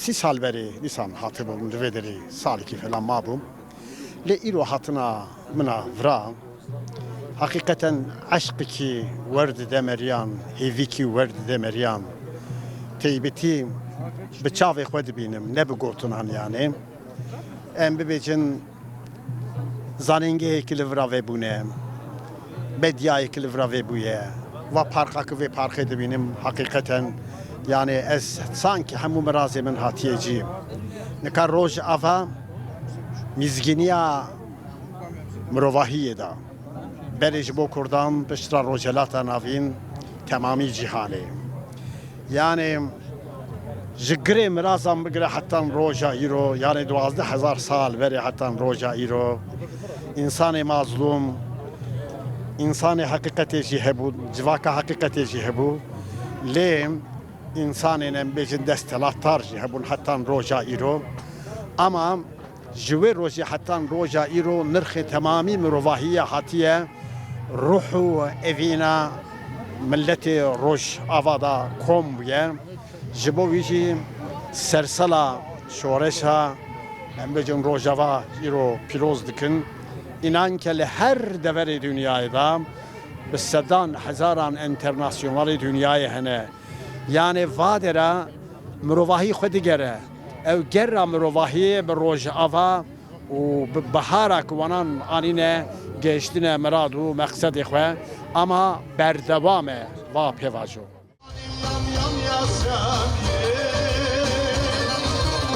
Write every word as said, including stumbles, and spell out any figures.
Sî sal berê dîsan hatibûm, li vê derê salekî falan mabûm. Lê îro hatina min a vira, heqîqeten eşqekî werdide meriyan, hêvîkî werdide meriyan. Teybetî bi çavê xwe dibînim, ne bi gotinan yanê. Em bibêjin, zanîngehekî li vira vebûne, medyayekî li vira vebûye. Va parqa ku vê parqê dibînim, heqîqeten, yanê ez sankî hemû mirazê min hatiye cî. Nika Rojava mizgîniya mirovahiyê da. Berê ji bo Kurdan, piştre Rojhelata Navîn, temamî cîhanê. Yanê ji girê mirazan bigire hetan roja îro, yanê duwazdeh hezar sal berê hetan roja îro, însanê mazlûm, însanê heqîqetê jî hebû, civaka heqîqetê jî hebû. Lê însanên, em bêjin, desthilatdar jî hebûn hetan roja îro. Ama ji wê rojê hetan roja îro nirxê temamî mirovahiyê hatiye ruh û evîna miletê Rojava da kom bûye. Ji bo wî jî sersela şoreşa, em bêjin, Rojava îro pîroz dikin. Înan ke li her deverê dinyayê de bi sedan hezaran enternasyonalê dinyayê hene. Yanê vadera mirovahî xwe digere. Ew gera mirovahiyê bi Rojava û bi bihara ku wanan anîne, gehiştine mirad û meqsedê xwe, ama berdewam e va pêvajo.